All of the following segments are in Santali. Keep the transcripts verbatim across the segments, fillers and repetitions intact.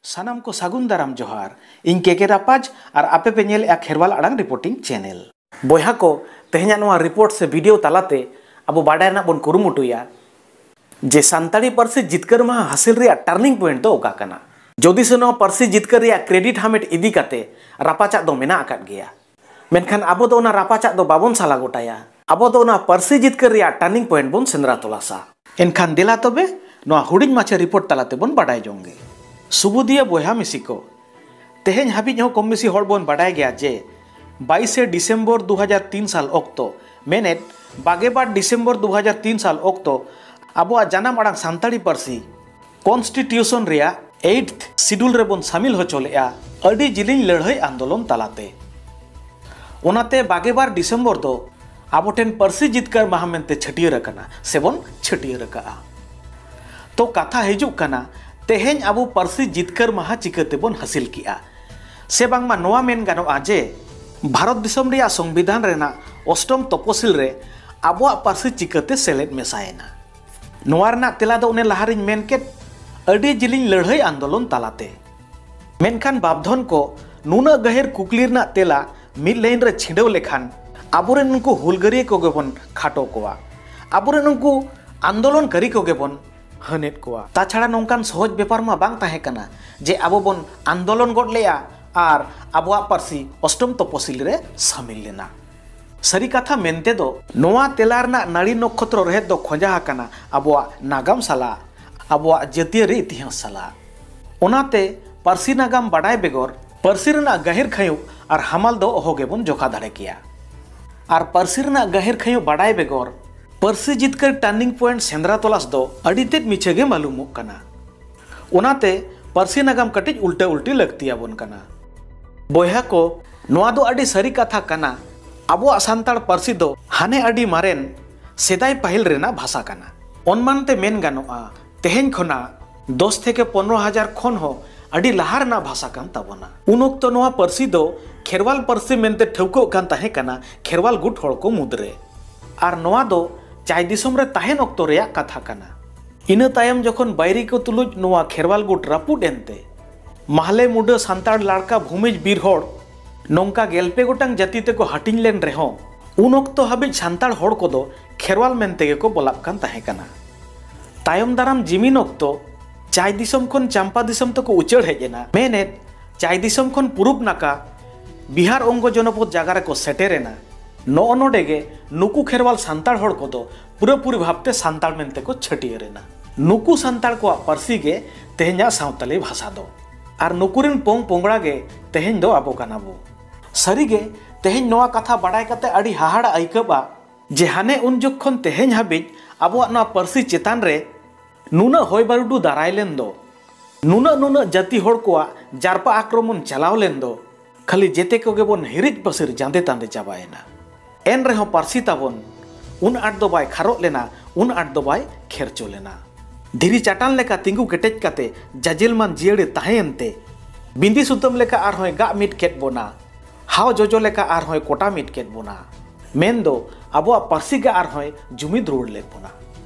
ᱥᱟᱱᱟᱢ ᱠᱚ ᱥᱟᱹᱜᱩᱱ ᱫᱟᱨᱟᱢ ᱡᱚᱦᱟᱨ᱾ ᱤᱧ ᱠᱮ ᱠᱮ ᱨᱟᱯᱟᱡᱽ ᱟᱨ ᱟᱯᱮ ᱯᱮ ᱧᱮᱞᱮᱫᱼᱟ ᱠᱷᱮᱨᱣᱟᱞ ᱟᱲᱟᱝ ᱨᱤᱯᱳᱨᱴᱤᱝ ᱪᱮᱱᱮᱞ᱾ ᱵᱚᱭᱦᱟ ᱠᱚ, ᱛᱮᱦᱮᱧᱟᱜ ᱱᱚᱣᱟ ᱨᱤᱯᱳᱨᱴ ᱥᱮ ᱵᱷᱤᱰᱤᱭᱳ ᱛᱟᱞᱟᱛᱮ ᱟᱵᱚ ᱵᱟᱰᱟᱭ ᱨᱮᱱᱟᱜ ᱵᱚᱱ ᱠᱩᱨᱩᱢᱩᱴᱩᱭᱟ ᱡᱮ ᱥᱟᱱᱛᱟᱲᱤ ᱯᱟᱹᱨᱥᱤ ᱡᱤᱛᱠᱟᱹᱨ ᱢᱟᱦᱟ ᱦᱟᱹᱥᱤᱞ ᱨᱮᱭᱟᱜ ᱴᱟᱨᱱᱤᱝ ᱯᱚᱭᱮᱱᱴ ᱫᱚ ᱚᱠᱟ ᱠᱟᱱᱟ᱾ ᱡᱩᱫᱤ ᱥᱮ ᱱᱚᱣᱟ ᱯᱟᱹᱨᱥᱤ ᱡᱤᱛᱠᱟᱹᱨ ᱨᱮᱭᱟᱜ ᱠᱨᱮᱰᱤᱴ ᱦᱟᱢᱮᱴ ᱤᱫᱤ ᱠᱟᱛᱮ ᱨᱟᱯᱟᱪᱟᱜ ᱫᱚ ᱢᱮᱱᱟᱜ ᱟᱠᱟᱫ ᱜᱮᱭᱟ, ᱢᱮᱱᱠᱷᱟᱱ ᱟᱵᱚ ᱫᱚ ᱚᱱᱟ ᱨᱟᱯᱟᱪᱟᱜ ᱫᱚ ᱵᱟᱵᱚᱱ ᱥᱟᱞᱟ ᱜᱚᱴᱟᱭᱟ᱾ ᱟᱵᱚ ᱫᱚ ᱚᱱᱟ ᱯᱟᱹᱨᱥᱤ ᱡᱤᱛᱠᱟᱹᱨ ᱨᱮᱭᱟᱜ ᱴᱟᱨᱱᱤᱝ ᱯᱚᱭᱮᱱᱴ ᱵᱚᱱ ᱥᱮᱸᱫᱽᱨᱟ ᱛᱚᱞᱟᱥᱟ᱾ ᱮᱱᱠᱷᱟᱱ ᱫᱮᱞᱟ ᱛᱚᱵᱮ, ᱱᱚᱣᱟ ᱦᱩᱰᱤᱧ ᱢᱟᱪᱷᱟ ᱨᱤᱯᱳᱨᱴ ᱛᱟᱞᱟ ᱛᱮᱵᱚᱱ ᱵᱟᱰᱟᱭ ᱡᱚᱝ ᱜᱮ᱾ ᱥᱩᱵᱩᱫᱤᱭᱟᱹ ᱵᱚᱭᱦᱟ ᱢᱤᱥᱤ ᱠᱚ, ᱛᱮᱦᱮᱧ ᱦᱟᱹᱵᱤᱡ ᱦᱚᱸ ᱠᱚᱢ ᱵᱮᱥᱤ ᱦᱚᱲ ᱵᱚᱱ ᱵᱟᱰᱟᱭ ᱜᱮᱭᱟ ᱡᱮ ᱵᱟᱭᱤᱥᱮ ᱰᱤᱥᱮᱢᱵᱚᱨ ᱫᱩ ᱦᱟᱡᱟᱨ ᱛᱤᱱ ᱥᱟᱞ ᱚᱠᱛᱚ, ᱢᱮᱱᱮᱫ ᱵᱟᱜᱮ ᱵᱟᱨ ᱰᱤᱥᱮᱢᱵᱚᱨ ᱫᱩ ᱦᱟᱡᱟᱨ ᱛᱤᱱ ᱥᱟᱞ ᱚᱠᱛᱚ ᱟᱵᱚᱣᱟᱜ ᱡᱟᱱᱟᱢ ᱟᱲᱟᱝ ᱥᱟᱱᱛᱟᱲᱤ ᱯᱟᱹᱨᱥᱤ ᱠᱚᱱᱥᱴᱤᱴᱤᱭᱩᱥᱚᱱ ᱨᱮᱭᱟᱜ ᱮᱭᱤᱴᱛᱷ ᱥᱤᱰᱩᱞ ᱨᱮᱵᱚᱱ ᱥᱟᱢᱤᱞ ᱦᱚᱪᱚ ᱞᱮᱫᱼᱟ, ᱟᱹᱰᱤ ᱡᱤᱞᱤᱧ ᱞᱟᱹᱲᱦᱟᱹᱭ ᱟᱱᱫᱳᱞᱚᱱ ᱛᱟᱞᱟᱛᱮ᱾ ᱚᱱᱟᱛᱮ ᱵᱟᱜᱮ ᱵᱟᱨ ᱰᱤᱥᱮᱢᱵᱚᱨ ᱫᱚ ᱟᱵᱚ ᱴᱷᱮᱱ ᱯᱟᱹᱨᱥᱤ ᱡᱤᱛᱠᱟᱹᱨ ᱢᱟᱦᱟ ᱢᱮᱱᱛᱮ ᱪᱷᱟᱹᱴᱭᱟᱹᱨ ᱟᱠᱟᱱᱟ ᱥᱮᱵᱚᱱ ᱪᱷᱟᱹᱴᱭᱟᱹᱨ ᱟᱠᱟᱜᱼᱟ᱾ ᱛᱚ ᱠᱟᱛᱷᱟ ᱦᱤᱡᱩᱜ ᱠᱟᱱᱟ, ᱛᱮᱦᱮᱧ ᱟᱵᱚ ᱯᱟᱹᱨᱥᱤ ᱡᱤᱛᱠᱟᱹᱨ ᱢᱟᱦᱟ ᱪᱤᱠᱟᱹ ᱛᱮᱵᱚᱱ ᱦᱟᱹᱥᱤᱞ ᱠᱮᱜᱼᱟ? ᱥᱮ ᱵᱟᱝᱢᱟ ᱱᱚᱣᱟ ᱢᱮᱱ ᱜᱟᱱᱚᱜᱼᱟ ᱡᱮ ᱵᱷᱟᱨᱚᱛ ᱫᱤᱥᱚᱢ ᱨᱮᱭᱟᱜ ᱥᱚᱝᱵᱤᱫᱷᱟᱱ ᱨᱮᱱᱟᱜ ᱚᱥᱴᱚᱢ ᱛᱚᱯᱚᱥᱤᱞ ᱨᱮ ᱟᱵᱚᱣᱟᱜ ᱯᱟᱹᱨᱥᱤ ᱪᱤᱠᱟᱹᱛᱮ ᱥᱮᱞᱮᱫ ᱢᱮᱥᱟᱭᱮᱱᱟ? ᱱᱚᱣᱟ ᱨᱮᱱᱟᱜ ᱛᱮᱞᱟ ᱫᱚ ᱚᱱᱮ ᱞᱟᱦᱟᱨᱤᱧ ᱢᱮᱱ ᱠᱮᱫ, ᱟᱹᱰᱤ ᱡᱤᱞᱤᱧ ᱞᱟᱹᱲᱦᱟᱹᱭ ᱟᱱᱫᱳᱞᱚᱱ ᱛᱟᱞᱟᱛᱮ᱾ ᱢᱮᱱᱠᱷᱟᱱ ᱵᱟᱯᱫᱷᱚᱱ ᱠᱚ, ᱱᱩᱱᱟᱹᱜ ᱜᱟᱹᱦᱤᱨ ᱠᱩᱠᱞᱤ ᱨᱮᱱᱟᱜ ᱛᱮᱞᱟ ᱢᱤᱫ ᱞᱟᱭᱤᱱ ᱨᱮ ᱪᱷᱤᱰᱟᱹᱣ ᱞᱮᱠᱷᱟᱱ ᱟᱵᱚᱨᱮᱱ ᱩᱱᱠᱩ ᱦᱩᱞᱜᱟᱹᱨᱤᱭᱟᱹ ᱠᱚᱜᱮ ᱵᱚᱱ ᱠᱷᱟᱴᱚ ᱠᱚᱣᱟ, ᱟᱵᱚᱨᱮᱱ ᱩᱱᱠᱩ ᱟᱱᱫᱳᱞᱚᱱᱠᱟᱨᱤ ᱠᱚᱜᱮ ᱵᱚᱱ ᱦᱟᱹᱱᱮᱫ ᱠᱚᱣᱟ᱾ ᱛᱟᱪᱷᱟᱲᱟ ᱱᱚᱝᱠᱟᱱ ᱥᱚᱦᱚᱡ ᱵᱮᱯᱟᱨ ᱢᱟ ᱵᱟᱝ ᱛᱟᱦᱮᱸ ᱠᱟᱱᱟ ᱡᱮ ᱟᱵᱚ ᱵᱚᱱ ᱟᱱᱫᱳᱞᱚᱱ ᱜᱚᱫ ᱞᱮᱜᱼᱟ ᱟᱨ ᱟᱵᱚᱣᱟᱜ ᱯᱟᱹᱨᱥᱤ ᱚᱥᱴᱚᱢ ᱛᱚᱯᱚᱥᱤᱞ ᱨᱮ ᱥᱟᱢᱤᱞ ᱞᱮᱱᱟ᱾ ᱥᱟᱹᱨᱤ ᱠᱟᱛᱷᱟ ᱢᱮᱱᱛᱮ ᱫᱚ, ᱱᱚᱣᱟ ᱛᱮᱞᱟ ᱨᱮᱱᱟᱜ ᱱᱟᱹᱲᱤ ᱱᱚᱠᱷᱚᱛᱨᱚ ᱨᱮᱦᱮᱫ ᱫᱚ ᱠᱷᱚᱸᱡᱟ ᱟᱠᱟᱱᱟ ᱟᱵᱚᱣᱟᱜ ᱱᱟᱜᱟᱢ ᱥᱟᱞᱟᱜ, ᱟᱵᱚᱣᱟᱜ ᱡᱟᱹᱛᱤᱭᱟᱹᱨᱤ ᱤᱛᱤᱦᱟᱥ ᱥᱟᱞᱟᱜ᱾ ᱚᱱᱟᱛᱮ ᱯᱟᱹᱨᱥᱤ ᱱᱟᱜᱟᱢ ᱵᱟᱰᱟᱭ ᱵᱮᱜᱚᱨ ᱯᱟᱹᱨᱥᱤ ᱨᱮᱱᱟᱜ ᱜᱟᱹᱦᱤᱨ ᱠᱷᱟᱹᱭᱩᱜ ᱟᱨ ᱦᱟᱢᱟᱞ ᱫᱚ ᱚᱦᱚ ᱜᱮᱵᱚᱱ ᱡᱚᱠᱷᱟ ᱫᱟᱲᱮ ᱠᱮᱭᱟ᱾ ᱟᱨ ᱯᱟᱹᱨᱥᱤ ᱨᱮᱱᱟᱜ ᱜᱟᱹᱦᱤᱨ ᱠᱷᱟᱹᱭᱩᱜ ᱵᱟᱰᱟᱭ ᱵᱮᱜᱚᱨ ᱯᱟᱹᱨᱥᱤ ᱡᱤᱛᱠᱟᱹᱨ ᱴᱟᱨᱱᱤᱝ ᱯᱚᱭᱮᱱᱴ ᱥᱮᱸᱫᱽᱨᱟ ᱛᱚᱞᱟᱥ ᱫᱚ ᱟᱹᱰᱤ ᱛᱮᱫ ᱢᱤᱪᱷᱟᱹ ᱜᱮ ᱢᱟᱞᱩᱢᱚᱜ ᱠᱟᱱᱟ᱾ ᱚᱱᱟᱛᱮ ᱯᱟᱹᱨᱥᱤ ᱱᱟᱜᱟᱢ ᱠᱟᱹᱴᱤᱡ ᱩᱞᱴᱟᱹ ᱩᱞᱴᱤ ᱞᱟᱹᱠᱛᱤ ᱟᱵᱚᱱ ᱠᱟᱱᱟ᱾ ᱵᱚᱭᱦᱟ ᱠᱚ, ᱱᱚᱣᱟ ᱫᱚ ᱟᱹᱰᱤ ᱥᱟᱹᱨᱤ ᱠᱟᱛᱷᱟ ᱠᱟᱱᱟ᱾ ᱟᱵᱚᱣᱟᱜ ᱥᱟᱱᱛᱟᱲ ᱯᱟᱹᱨᱥᱤ ᱫᱚ ᱦᱟᱱᱮ ᱟᱹᱰᱤ ᱢᱟᱨᱮᱱ, ᱥᱮᱫᱟᱭ ᱯᱟᱹᱦᱤᱞ ᱨᱮᱱᱟᱜ ᱵᱷᱟᱥᱟ ᱠᱟᱱᱟ᱾ ᱚᱱᱢᱟᱱ ᱛᱮ ᱢᱮᱱ ᱜᱟᱱᱚᱜᱼᱟ, ᱛᱮᱦᱮᱧ ᱠᱷᱚᱱᱟᱜ ᱫᱚᱥ ᱛᱷᱮᱠᱮ ᱯᱚᱱᱨᱚ ᱦᱟᱡᱟᱨ ᱠᱷᱚᱱ ᱦᱚᱸ ᱟᱹᱰᱤ ᱞᱟᱦᱟ ᱨᱮᱱᱟᱜ ᱵᱷᱟᱥᱟ ᱠᱟᱱ ᱛᱟᱵᱚᱱᱟ᱾ ᱩᱱ ᱚᱠᱛᱚ ᱱᱚᱣᱟ ᱯᱟᱹᱨᱥᱤ ᱫᱚ ᱠᱷᱮᱨᱣᱟᱞ ᱯᱟᱹᱨᱥᱤ ᱢᱮᱱᱛᱮ ᱴᱷᱟᱹᱣᱠᱟᱹᱜ ᱠᱟᱱ ᱛᱟᱦᱮᱸ ᱠᱟᱱᱟ ᱠᱷᱮᱨᱣᱟᱞ ᱜᱩᱴ ᱦᱚᱲ ᱠᱚ ᱢᱩᱫᱽᱨᱮ᱾ ᱟᱨ ᱱᱚᱣᱟ ᱫᱚ ᱪᱟᱭ ᱫᱤᱥᱚᱢ ᱨᱮ ᱛᱟᱦᱮᱱ ᱚᱠᱛᱚ ᱨᱮᱭᱟᱜ ᱠᱟᱛᱷᱟ ᱠᱟᱱᱟ᱾ ᱤᱱᱟᱹ ᱛᱟᱭᱚᱢ ᱡᱚᱠᱷᱚᱱ ᱵᱟᱹᱭᱨᱤ ᱠᱚ ᱛᱩᱞᱩᱡ ᱱᱚᱣᱟ ᱠᱷᱮᱨᱣᱟᱞ ᱜᱩᱴ ᱨᱟᱹᱯᱩᱫ ᱮᱱᱛᱮ, ᱢᱟᱦᱞᱮ, ᱢᱩᱰᱟᱹ, ᱥᱟᱱᱛᱟᱲ, ᱞᱟᱲᱠᱟ, ᱵᱷᱩᱢᱤᱡᱽ, ᱵᱤᱨ ᱦᱚᱲ, ᱱᱚᱝᱠᱟ ᱜᱮᱞᱯᱮ ᱜᱚᱴᱟᱝ ᱡᱟᱹᱛᱤ ᱛᱮᱠᱚ ᱦᱟᱹᱴᱤᱧ ᱞᱮᱱ ᱨᱮᱦᱚᱸ, ᱩᱱ ᱚᱠᱛᱚ ᱦᱟᱹᱵᱤᱡ ᱥᱟᱱᱛᱟᱲ ᱦᱚᱲ ᱠᱚᱫᱚ ᱠᱷᱮᱨᱣᱟᱞ ᱢᱮᱱᱛᱮ ᱜᱮᱠᱚ ᱵᱚᱞᱟᱜ ᱠᱟᱱ ᱛᱟᱦᱮᱸ ᱠᱟᱱᱟ᱾ ᱛᱟᱭᱚᱢ ᱫᱟᱨᱟᱢ ᱡᱤᱢᱤᱱ ᱚᱠᱛᱚ ᱪᱟᱭ ᱫᱤᱥᱚᱢ ᱠᱷᱚᱱ ᱪᱟᱢᱯᱟ ᱫᱤᱥᱚᱢ ᱛᱮᱠᱚ ᱩᱪᱟᱹᱲ ᱦᱮᱡ ᱮᱱᱟ᱾ ᱢᱮᱱᱮᱫ, ᱪᱟᱭ ᱫᱤᱥᱚᱢ ᱠᱷᱚᱱ ᱯᱩᱨᱩᱵ ᱱᱟᱠᱟ ᱵᱤᱦᱟᱨ ᱚᱝᱜᱚ ᱡᱚᱱᱚᱯᱚᱫ ᱡᱟᱭᱜᱟ ᱨᱮᱠᱚ ᱥᱮᱴᱮᱨ ᱮᱱᱟ᱾ ᱱᱚᱜᱼᱚ ᱱᱚᱰᱮ ᱜᱮ ᱱᱩᱠᱩ ᱠᱷᱮᱨᱣᱟᱞ ᱥᱟᱱᱛᱟᱲ ᱦᱚᱲ ᱠᱚᱫᱚ ᱯᱩᱨᱟᱹᱯᱩᱨᱤ ᱵᱷᱟᱵᱽᱛᱮ ᱥᱟᱱᱛᱟᱲ ᱢᱮᱱᱛᱮ ᱠᱚ ᱪᱷᱟᱹᱴᱭᱟᱹᱨ ᱮᱱᱟ᱾ ᱱᱩᱠᱩ ᱥᱟᱱᱛᱟᱲ ᱠᱚᱣᱟᱜ ᱯᱟᱹᱨᱥᱤ ᱜᱮ ᱛᱮᱦᱮᱧᱟᱜ ᱥᱟᱶᱛᱟᱞᱤ ᱵᱷᱟᱥᱟ ᱫᱚ᱾ ᱟᱨ ᱱᱩᱠᱩ ᱨᱤᱱ ᱯᱚᱝ ᱯᱚᱝᱲᱟ ᱜᱮ ᱛᱮᱦᱮᱧ ᱫᱚ ᱟᱵᱚ ᱠᱟᱱᱟ ᱵᱚ᱾ ᱥᱟᱹᱨᱤᱜᱮ, ᱛᱮᱦᱮᱧ ᱱᱚᱣᱟ ᱠᱟᱛᱷᱟ ᱵᱟᱰᱟᱭ ᱠᱟᱛᱮ ᱟᱹᱰᱤ ᱦᱟᱦᱟᱲᱟ ᱟᱹᱭᱠᱟᱹᱜᱼᱟ ᱡᱮ ᱦᱟᱱᱮ ᱩᱱ ᱡᱚᱠᱷᱚᱱ ᱛᱮᱦᱮᱧ ᱦᱟᱹᱵᱤᱡ ᱟᱵᱚᱣᱟᱜ ᱱᱚᱣᱟ ᱯᱟᱹᱨᱥᱤ ᱪᱮᱛᱟᱱ ᱨᱮ ᱱᱩᱱᱟᱹᱜ ᱦᱚᱭ ᱵᱟᱹᱨᱰᱩ ᱫᱟᱨᱟᱭ ᱞᱮᱱ ᱫᱚ, ᱱᱩᱱᱟᱹᱜ ᱱᱩᱱᱟᱹᱜ ᱡᱟᱹᱛᱤ ᱦᱚᱲ ᱠᱚᱣᱟᱜ ᱡᱟᱨᱯᱟ ᱟᱠᱨᱚᱢᱚᱱ ᱪᱟᱞᱟᱣ ᱞᱮᱱ ᱫᱚ, ᱠᱷᱟᱹᱞᱤ ᱡᱮᱛᱮ ᱠᱚᱜᱮ ᱵᱚᱱ ᱦᱤᱨᱤᱡ ᱯᱟᱹᱥᱤᱨ ᱡᱟᱸᱫᱮ ᱛᱟᱸᱫᱮ ᱪᱟᱵᱟᱭᱮᱱᱟ᱾ ᱮᱱ ᱨᱮᱦᱚᱸ ᱯᱟᱹᱨᱥᱤ ᱛᱟᱵᱚᱱ ᱩᱱ ᱟᱸᱴ ᱫᱚ ᱵᱟᱭ ᱠᱷᱟᱨᱚᱜ ᱞᱮᱱᱟ, ᱩᱱ ᱟᱸᱴ ᱫᱚ ᱵᱟᱭ ᱠᱷᱮᱨᱪᱚ ᱞᱮᱱᱟ᱾ ᱫᱷᱤᱨᱤ ᱪᱟᱴᱟᱱ ᱞᱮᱠᱟ ᱛᱤᱸᱜᱩ ᱠᱮᱴᱮᱡ ᱠᱟᱛᱮ ᱡᱟᱡᱮᱞ ᱢᱟᱱ ᱡᱤᱭᱟᱹᱲᱮ ᱛᱟᱦᱮᱸᱭᱮᱱ ᱛᱮ, ᱵᱤᱸᱫᱤ ᱥᱩᱛᱟᱹᱢ ᱞᱮᱠᱟ ᱟᱨᱦᱚᱸᱭ ᱜᱟᱜ ᱢᱤᱫ ᱠᱮᱫ ᱵᱚᱱᱟ᱾ ᱦᱟᱣ ᱡᱚᱡᱚ ᱞᱮᱠᱟ ᱟᱨᱦᱚᱸᱭ ᱠᱚᱴᱟ ᱢᱤᱫ ᱠᱮᱫ ᱵᱚᱱᱟ᱾ ᱢᱮᱱᱫᱚ ᱟᱵᱚᱣᱟᱜ ᱯᱟᱹᱨᱥᱤ ᱜᱮ ᱟᱨᱦᱚᱸᱭ ᱡᱩᱢᱤᱫ ᱨᱩᱣᱟᱹᱲ ᱞᱮᱫ ᱵᱚᱱᱟ᱾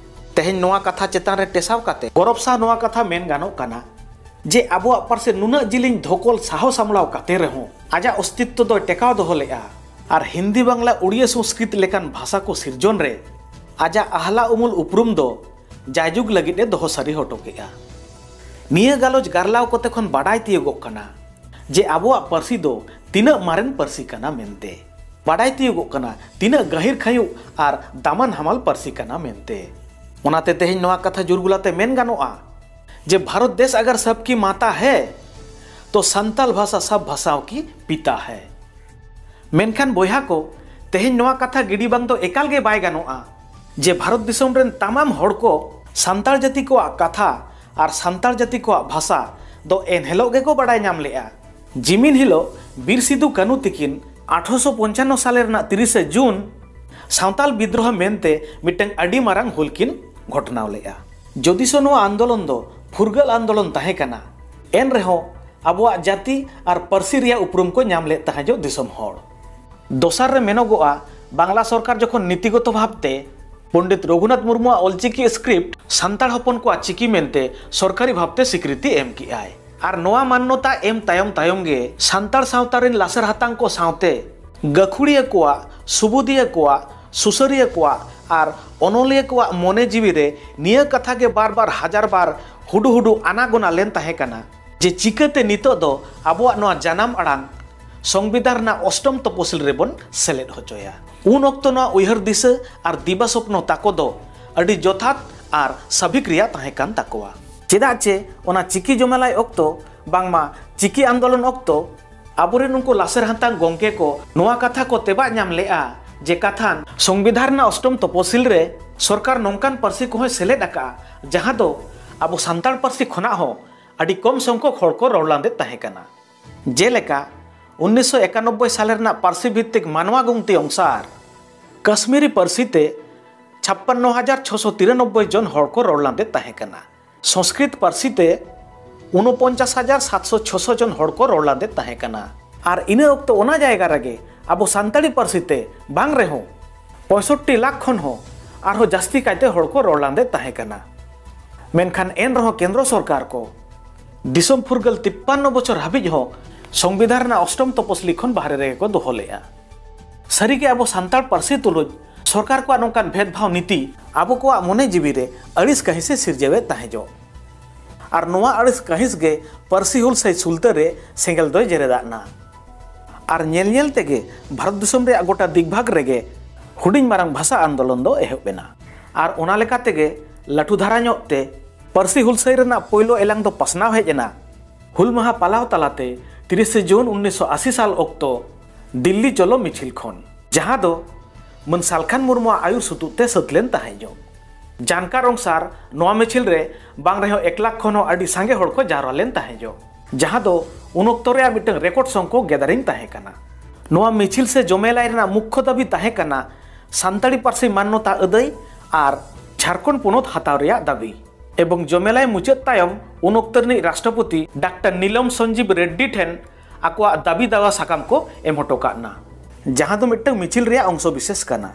ᱛᱮᱦᱮᱧ ᱱᱚᱣᱟ ᱠᱟᱛᱷᱟ ᱪᱮᱛᱟᱱ ᱨᱮ ᱴᱮᱥᱟᱣ ᱠᱟᱛᱮ ᱜᱚᱨᱚᱵ ᱥᱟᱶ ᱱᱚᱣᱟ ᱠᱟᱛᱷᱟ ᱢᱮᱱ ᱜᱟᱱᱚᱜ ᱠᱟᱱᱟ ᱡᱮ ᱟᱵᱚᱣᱟᱜ ᱯᱟᱹᱨᱥᱤ ᱱᱩᱱᱟᱹᱜ ᱡᱤᱞᱤᱧ ᱫᱷᱚᱠᱚᱞ ᱥᱟᱦᱟᱣ ᱥᱟᱢᱵᱲᱟᱣ ᱠᱟᱛᱮ ᱨᱮᱦᱚᱸ ᱟᱡᱟᱜ ᱚᱥᱛᱤᱛᱛᱚ ᱫᱚᱭ ᱴᱮᱠᱟᱣ ᱫᱚᱦᱚ ᱞᱮᱫᱼᱟ᱾ ᱟᱨ ᱦᱤᱱᱫᱤ, ᱵᱟᱝᱞᱟ, ᱩᱲᱤᱭᱟ, ᱥᱚᱝᱥᱠᱨᱤᱛ ᱞᱮᱠᱟᱱ ᱵᱷᱟᱥᱟ ᱠᱚ ᱥᱤᱨᱡᱚᱱ ᱨᱮ ᱟᱡᱟᱜ ᱟᱦᱞᱟ ᱩᱢᱩᱞ ᱩᱯᱨᱩᱢ ᱫᱚ ᱡᱟᱭᱡᱩᱜᱽ ᱞᱟᱹᱜᱤᱫ ᱮ ᱫᱚᱦᱚ ᱥᱟᱹᱨᱤ ᱦᱚᱴᱚ ᱠᱮᱫᱼᱟ᱾ ᱱᱤᱭᱟᱹ ᱜᱟᱞᱚᱪ ᱜᱟᱨᱞᱟᱣ ᱠᱚᱛᱮ ᱠᱷᱚᱱ ᱵᱟᱰᱟᱭ ᱛᱤᱭᱳᱜᱚᱜ ᱠᱟᱱᱟ ᱡᱮ ᱟᱵᱚᱣᱟᱜ ᱯᱟᱹᱨᱥᱤ ᱫᱚ ᱛᱤᱱᱟᱹᱜ ᱢᱟᱨᱮᱱ ᱯᱟᱹᱨᱥᱤ ᱠᱟᱱᱟ ᱢᱮᱱᱛᱮ᱾ ᱵᱟᱰᱟᱭ ᱛᱤᱭᱳᱜᱚᱜ ᱠᱟᱱᱟ ᱛᱤᱱᱟᱹᱜ ᱜᱟᱹᱦᱤᱨ ᱠᱷᱟᱹᱭᱩᱜ ᱟᱨ ᱫᱟᱢᱟᱱ ᱦᱟᱢᱟᱞ ᱯᱟᱹᱨᱥᱤ ᱠᱟᱱᱟ ᱢᱮᱱᱛᱮ᱾ ᱚᱱᱟᱛᱮ ᱛᱮᱦᱮᱧ ᱱᱚᱣᱟ ᱠᱟᱛᱷᱟ ᱡᱩᱨᱜᱩᱞᱟᱛᱮ ᱢᱮᱱ ᱜᱟᱱᱚᱜᱼᱟ ᱡᱮ ᱵᱷᱟᱨᱚᱛ ᱫᱮᱥ ᱟᱜᱟᱨ ᱥᱟᱵ ᱠᱤ ᱢᱟᱛᱟ ᱦᱮ, ᱛᱚ ᱥᱟᱱᱛᱟᱞ ᱵᱷᱟᱥᱟ ᱥᱟᱵ ᱵᱷᱟᱥᱟᱣ ᱠᱤ ᱯᱤᱛᱟ ᱦᱮ᱾ ᱢᱮᱱᱠᱷᱟᱱ ᱵᱚᱭᱦᱟ ᱠᱚ, ᱛᱮᱦᱮᱧ ᱱᱚᱣᱟ ᱠᱟᱛᱷᱟ ᱜᱤᱰᱤ ᱵᱟᱝ ᱫᱚ ᱮᱠᱟᱞ ᱜᱮ ᱵᱟᱭ ᱜᱟᱱᱚᱜᱼᱟ ᱡᱮ ᱵᱷᱟᱨᱚᱛ ᱫᱤᱥᱚᱢ ᱨᱮᱱ ᱛᱟᱢᱟᱢ ᱦᱚᱲ ᱠᱚ ᱥᱟᱱᱛᱟᱲ ᱡᱟᱹᱛᱤ ᱠᱚᱣᱟᱜ ᱠᱟᱛᱷᱟ ᱟᱨ ᱥᱟᱱᱛᱟᱲ ᱡᱟᱹᱛᱤ ᱠᱚᱣᱟᱜ ᱵᱷᱟᱥᱟ ᱫᱚ ᱮᱱᱦᱤᱞᱳᱜ ᱜᱮᱠᱚ ᱵᱟᱰᱟᱭ ᱧᱟᱢ ᱞᱮᱫᱼᱟ᱾ ᱡᱤᱢᱤᱱ ᱦᱤᱞᱳᱜ ᱵᱤᱨ ᱥᱤᱫᱩ ᱠᱟᱹᱱᱩ ᱛᱤᱠᱤᱱ ᱟᱴᱷᱨᱚᱥᱚ ᱯᱚᱧᱪᱟᱱᱱᱚ ᱥᱟᱞᱮ ᱨᱮᱱᱟᱜ ᱛᱤᱨᱤᱥᱮ ᱡᱩᱱ ᱥᱟᱱᱛᱟᱞ ᱵᱤᱫᱽᱨᱳᱦᱚ ᱢᱮᱱᱛᱮ ᱢᱤᱫᱴᱟᱝ ᱟᱹᱰᱤ ᱢᱟᱨᱟᱝ ᱦᱩᱞ ᱠᱤᱱ ᱜᱷᱚᱴᱱᱟᱣ ᱞᱮᱫᱼᱟ᱾ ᱡᱚᱫᱤᱥᱚ ᱱᱚᱣᱟ ᱟᱱᱫᱳᱞᱚᱱ ᱫᱚ ᱯᱷᱩᱨᱜᱟᱹᱞ ᱟᱱᱫᱳᱞᱚᱱ ᱛᱟᱦᱮᱸ ᱠᱟᱱᱟ, ᱮᱱ ᱨᱮᱦᱚᱸ ᱟᱵᱚᱣᱟᱜ ᱡᱟᱹᱛᱤ ᱟᱨ ᱯᱟᱹᱨᱥᱤ ᱨᱮᱭᱟᱜ ᱩᱯᱨᱩᱢ ᱠᱚ ᱧᱟᱢ ᱞᱮᱫ ᱛᱟᱦᱮᱸᱡᱚᱜ ᱫᱤᱥᱚᱢ ᱦᱚᱲ᱾ ᱫᱚᱥᱟᱨ ᱨᱮ ᱢᱮᱱᱚᱜᱚᱜᱼᱟ, ᱵᱟᱝᱞᱟ ᱥᱚᱨᱠᱟᱨ ᱡᱚᱠᱷᱚᱱ ᱱᱤᱛᱤᱜᱚᱛᱚ ᱵᱷᱟᱵᱽᱛᱮ ᱯᱚᱱᱰᱤᱛ ᱨᱚᱜᱷᱩᱱᱟᱛᱷ ᱢᱩᱨᱢᱩᱣᱟᱜ ᱚᱞᱪᱤᱠᱤ ᱥᱠᱨᱤᱯᱴ ᱥᱟᱱᱛᱟᱲ ᱦᱚᱯᱚᱱ ᱠᱚᱣᱟᱜ ᱪᱤᱠᱤ ᱢᱮᱱᱛᱮ ᱥᱚᱨᱠᱟᱨᱤ ᱵᱷᱟᱵᱽᱛᱮ ᱥᱤᱠᱨᱤᱛᱤ ᱮᱢ ᱠᱮᱜᱼᱟᱭ, ᱟᱨ ᱱᱚᱣᱟ ᱢᱟᱱᱱᱚᱛᱟ ᱮᱢ ᱛᱟᱭᱚᱢ ᱛᱟᱭᱚᱢ ᱜᱮ ᱥᱟᱱᱛᱟᱲ ᱥᱟᱶᱛᱟ ᱨᱮᱱ ᱞᱟᱥᱮᱨ ᱦᱟᱛᱟᱝ ᱠᱚ ᱥᱟᱶᱛᱮ ᱜᱟᱹᱠᱷᱩᱲᱤᱭᱟᱹ ᱠᱚᱣᱟᱜ, ᱥᱩᱵᱩᱫᱤᱭᱟᱹ ᱠᱚᱣᱟᱜ, ᱥᱩᱥᱟᱹᱨᱤᱭᱟᱹ ᱠᱚᱣᱟᱜ ᱟᱨ ᱚᱱᱚᱞᱤᱭᱟᱹ ᱠᱚᱣᱟᱜ ᱢᱚᱱᱮ ᱡᱤᱣᱤ ᱨᱮ ᱱᱤᱭᱟᱹ ᱠᱟᱛᱷᱟ ᱜᱮ ᱵᱟᱨ ᱵᱟᱨ ᱦᱟᱡᱟᱨ ᱵᱟᱨ ᱦᱩᱰᱩ ᱦᱩᱰᱩ ᱟᱱᱟᱜᱚᱱᱟ ᱞᱮᱱ ᱛᱟᱦᱮᱸ ᱠᱟᱱᱟ ᱡᱮ ᱪᱤᱠᱟᱹᱛᱮ ᱱᱤᱛᱚᱜ ᱫᱚ ᱟᱵᱚᱣᱟᱜ ᱱᱚᱣᱟ ᱡᱟᱱᱟᱢ ᱟᱲᱟᱝ ᱥᱚᱝᱵᱤᱫᱷᱟᱱ ᱨᱮᱱᱟᱜ ᱚᱥᱴᱚᱢ ᱛᱚᱯᱚᱥᱤᱞ ᱨᱮᱵᱚᱱ ᱥᱮᱞᱮᱫ ᱦᱚᱪᱚᱭᱟ᱾ ᱩᱱ ᱚᱠᱛᱚ ᱱᱚᱣᱟ ᱩᱭᱦᱟᱹᱨ ᱫᱤᱥᱟᱹ ᱟᱨ ᱫᱤᱵᱟ ᱥᱚᱯᱱᱚ ᱛᱟᱠᱚ ᱫᱚ ᱟᱹᱰᱤ ᱡᱚᱛᱷᱟᱛ ᱟᱨ ᱥᱟᱵᱷᱤᱠ ᱨᱮᱭᱟᱜ ᱛᱟᱦᱮᱸ ᱠᱟᱱ ᱛᱟᱠᱚᱣᱟ᱾ ᱪᱮᱫᱟᱜ ᱪᱮ ᱚᱱᱟ ᱪᱤᱠᱤ ᱡᱚᱢᱮᱞᱟᱭ ᱚᱠᱛᱚ, ᱵᱟᱝᱢᱟ ᱪᱤᱠᱤ ᱟᱱᱫᱳᱞᱚᱱ ᱚᱠᱛᱚ, ᱟᱵᱚᱨᱮᱱ ᱩᱱᱠᱩ ᱞᱟᱥᱮᱨ ᱦᱟᱛᱟᱝ ᱜᱚᱢᱠᱮ ᱠᱚ ᱱᱚᱣᱟ ᱠᱟᱛᱷᱟ ᱠᱚ ᱛᱮᱵᱟᱜ ᱧᱟᱢ ᱞᱮᱫᱼᱟ ᱡᱮ ᱠᱟᱛᱷᱟᱱ ᱥᱚᱝᱵᱤᱫᱷᱟᱱ ᱨᱮᱱᱟᱜ ᱚᱥᱴᱚᱢ ᱛᱚᱯᱚᱥᱤᱞ ᱨᱮ ᱥᱚᱨᱠᱟᱨ ᱱᱚᱝᱠᱟᱱ ᱯᱟᱹᱨᱥᱤ ᱠᱚᱦᱚᱸᱭ ᱥᱮᱞᱮᱫ ᱟᱠᱟᱫᱼᱟ, ᱡᱟᱦᱟᱸ ᱫᱚ ᱟᱵᱚ ᱥᱟᱱᱛᱟᱲ ᱯᱟᱹᱨᱥᱤ ᱠᱷᱚᱱᱟᱜ ᱦᱚᱸ ᱟᱹᱰᱤ ᱠᱚᱢ ᱥᱚᱝᱠᱷᱚᱠ ᱦᱚᱲ ᱠᱚ ᱨᱚᱲ ᱞᱟᱸᱫᱮᱫ ᱛᱟᱦᱮᱸ ᱠᱟᱱᱟ᱾ ᱡᱮᱞᱮᱠᱟ, ᱩᱱᱤᱥᱥᱚ ᱮᱠᱟᱱᱚᱵᱵᱳᱭ ᱥᱟᱞ ᱨᱮᱱᱟᱜ ᱯᱟᱹᱨᱥᱤ ᱵᱷᱤᱛᱛᱤᱠ ᱢᱟᱱᱣᱟ ᱜᱩᱱᱛᱤ ᱚᱝᱥᱟᱨ ᱠᱟᱥᱢᱤᱨᱤ ᱯᱟᱹᱨᱥᱤ ᱛᱮ ᱪᱷᱟᱯᱯᱟᱱᱱᱚ ᱦᱟᱡᱟᱨ ᱪᱷᱚᱥᱚ ᱛᱤᱨᱟᱱᱚᱵᱵᱳᱭ ᱡᱚᱱ ᱦᱚᱲ ᱠᱚ ᱨᱚᱲ ᱞᱟᱸᱫᱮᱫ ᱛᱟᱦᱮᱸ ᱠᱟᱱᱟ᱾ ᱥᱚᱝᱥᱠᱨᱤᱛ ᱯᱟᱹᱨᱥᱤ ᱛᱮ ᱩᱱᱚᱯᱚᱧᱪᱟᱥ ᱦᱟᱡᱟᱨ ᱥᱟᱛᱥᱚ ᱪᱷᱚᱥᱚ ᱡᱚᱱ ᱦᱚᱲ ᱠᱚ ᱨᱚᱲ ᱞᱟᱸᱫᱮᱫ ᱛᱟᱦᱮᱸ ᱠᱟᱱᱟ᱾ ᱟᱨ ᱤᱱᱟᱹ ᱚᱠᱛᱚ ᱚᱱᱟ ᱡᱟᱭᱜᱟ ᱨᱮᱜᱮ ᱟᱵᱚ ᱥᱟᱱᱛᱟᱲᱤ ᱯᱟᱹᱨᱥᱤ ᱛᱮ ᱵᱟᱝ ᱨᱮᱦᱚᱸ ᱯᱚᱸᱭᱥᱚᱴᱴᱤ ᱞᱟᱠᱷ ᱠᱷᱚᱱ ᱦᱚᱸ ᱟᱨᱦᱚᱸ ᱡᱟᱹᱥᱛᱤ ᱠᱟᱭᱛᱮ ᱦᱚᱲ ᱠᱚ ᱨᱚᱲ ᱞᱟᱸᱫᱮᱫ ᱛᱟᱦᱮᱸ ᱠᱟᱱᱟ᱾ ᱢᱮᱱᱠᱷᱟᱱ ᱮᱱ ᱨᱮᱦᱚᱸ ᱠᱮᱱᱫᱨᱚ ᱥᱚᱨᱠᱟᱨ ᱠᱚ ᱫᱤᱥᱚᱢ ᱯᱷᱩᱨᱜᱟᱹᱞ ᱛᱤᱯᱯᱟᱱᱱᱚ ᱵᱚᱪᱷᱚᱨ ᱦᱟᱹᱵᱤᱡ ᱦᱚᱸ ᱥᱚᱝᱵᱤᱫᱷᱟᱱ ᱨᱮᱱᱟᱜ ᱚᱥᱴᱚᱢ ᱛᱚᱯᱚᱥᱤᱞᱤ ᱠᱷᱚᱱ ᱵᱟᱦᱨᱮ ᱨᱮᱜᱮ ᱠᱚ ᱫᱚᱦᱚ ᱞᱮᱫᱼᱟ᱾ ᱥᱟᱹᱨᱤᱜᱮ ᱟᱵᱚ ᱥᱟᱱᱛᱟᱲ ᱯᱟᱹᱨᱥᱤ ᱛᱩᱞᱩᱡ ᱥᱚᱨᱠᱟᱨ ᱠᱚᱣᱟᱜ ᱱᱚᱝᱠᱟᱱ ᱵᱷᱮᱫᱽᱵᱷᱟᱣ ᱱᱤᱛᱤ ᱟᱵᱚ ᱠᱚᱣᱟᱜ ᱢᱚᱱᱮ ᱡᱤᱣᱤ ᱨᱮ ᱟᱹᱲᱤᱥ ᱠᱟᱹᱦᱤᱥ ᱮ ᱥᱤᱨᱡᱟᱹᱣᱮᱫ ᱛᱟᱦᱮᱸᱡᱚᱜ᱾ ᱟᱨ ᱱᱚᱣᱟ ᱟᱹᱲᱤᱥ ᱠᱟᱹᱦᱤᱥ ᱜᱮ ᱯᱟᱹᱨᱥᱤ ᱦᱩᱞᱥᱟᱹᱭ ᱥᱩᱞᱛᱟᱹ ᱨᱮ ᱥᱮᱸᱜᱮᱞ ᱫᱚᱭ ᱡᱮᱨᱮᱫ ᱟᱫ ᱱᱟ᱾ ᱟᱨ ᱧᱮᱞ ᱧᱮᱞ ᱛᱮᱜᱮ ᱵᱷᱟᱨᱚᱛ ᱫᱤᱥᱚᱢ ᱨᱮᱭᱟᱜ ᱜᱚᱴᱟ ᱫᱤᱜᱽᱵᱷᱟᱜᱽ ᱨᱮᱜᱮ ᱦᱩᱰᱤᱧ ᱢᱟᱨᱟᱝ ᱵᱷᱟᱥᱟ ᱟᱱᱫᱳᱞᱚᱱ ᱫᱚ ᱮᱦᱚᱵ ᱮᱱᱟ᱾ ᱟᱨ ᱚᱱᱟ ᱞᱮᱠᱟ ᱛᱮᱜᱮ ᱞᱟᱹᱴᱩ ᱫᱷᱟᱨᱟ ᱧᱚᱜ ᱛᱮ ᱯᱟᱹᱨᱥᱤ ᱦᱩᱞᱥᱟᱹᱭ ᱨᱮᱱᱟᱜ ᱯᱳᱭᱞᱳ ᱮᱞᱟᱝ ᱫᱚ ᱯᱟᱥᱱᱟᱣ ᱦᱮᱡ ᱮᱱᱟ ᱦᱩᱞ ᱢᱟᱦᱟ ᱯᱟᱞᱟᱣ ᱛᱟᱞᱟᱛᱮ ᱛᱤᱨᱤᱥᱮ ᱡᱩᱱ ᱩᱱᱤᱥᱥᱚ ᱟᱥᱤ ᱥᱟᱞ ᱚᱠᱛᱚ ᱫᱤᱞᱞᱤ ᱪᱚᱞᱚ ᱢᱤᱪᱷᱤᱞ ᱠᱷᱚᱱ, ᱡᱟᱦᱟᱸ ᱫᱚ ᱢᱟᱹᱱ ᱥᱟᱞᱠᱷᱟᱱ ᱢᱩᱨᱢᱩᱣᱟᱜ ᱟᱹᱭᱩᱨ ᱥᱩᱛᱩᱜ ᱛᱮ ᱥᱟᱹᱛ ᱞᱮᱱ ᱛᱟᱦᱮᱸᱡᱚᱜ᱾ ᱡᱟᱱᱠᱟᱨ ᱚᱝᱥᱟᱨ ᱱᱚᱣᱟ ᱢᱤᱪᱷᱤᱞ ᱨᱮ ᱵᱟᱝ ᱨᱮᱦᱚᱸ ᱮᱠ ᱞᱟᱠᱷ ᱠᱷᱚᱱ ᱦᱚᱸ ᱟᱹᱰᱤ ᱥᱟᱸᱜᱮ ᱦᱚᱲ ᱠᱚ ᱡᱟᱣᱨᱟ ᱞᱮᱱ ᱛᱟᱦᱮᱸᱡᱚᱜ, ᱡᱟᱦᱟᱸ ᱫᱚ ᱩᱱ ᱚᱠᱛᱚ ᱨᱮᱭᱟᱜ ᱢᱤᱫᱴᱟᱝ ᱨᱮᱠᱚᱨᱰ ᱥᱚᱝᱠᱷᱚᱠ ᱜᱮᱫᱟᱨᱤᱝ ᱛᱟᱦᱮᱸ ᱠᱟᱱᱟ᱾ ᱱᱚᱣᱟ ᱢᱤᱪᱷᱤᱞ ᱥᱮ ᱡᱚᱢᱮᱞᱟᱭ ᱨᱮᱱᱟᱜ ᱢᱩᱠᱠᱷᱚ ᱫᱟᱹᱵᱤ ᱛᱟᱦᱮᱸ ᱠᱟᱱᱟ ᱥᱟᱱᱛᱟᱲᱤ ᱯᱟᱹᱨᱥᱤ ᱢᱟᱱᱱᱚᱛᱟ ᱟᱹᱫᱟᱹᱭ ᱟᱨ ᱡᱷᱟᱲᱠᱷᱚᱸᱰ ᱯᱚᱱᱚᱛ ᱦᱟᱛᱟᱣ ᱨᱮᱭᱟᱜ ᱫᱟᱹᱵᱤ᱾ ᱮᱵᱚᱝ ᱡᱚᱢᱮᱞᱟᱭ ᱢᱩᱪᱟᱹᱫ ᱛᱟᱭᱚᱢ ᱩᱱ ᱚᱠᱛᱚ ᱨᱤᱱᱤᱡ ᱨᱟᱥᱴᱨᱚᱯᱚᱛᱤ ᱰᱟᱠᱛᱟᱨ ᱱᱤᱞᱚᱢ ᱥᱚᱧᱡᱤᱵ ᱨᱮᱰᱰᱤ ᱴᱷᱮᱱ ᱟᱠᱚᱣᱟᱜ ᱫᱟᱹᱵᱤ ᱫᱟᱣᱟ ᱥᱟᱠᱟᱢ ᱠᱚ ᱮᱢ ᱦᱚᱴᱚ ᱠᱟᱫ ᱱᱟ, ᱡᱟᱦᱟᱸ ᱫᱚ ᱢᱤᱫᱴᱟᱝ ᱢᱤᱪᱷᱤᱞ ᱨᱮᱭᱟᱜ ᱚᱝᱥᱚ ᱵᱤᱥᱮᱥ ᱠᱟᱱᱟ᱾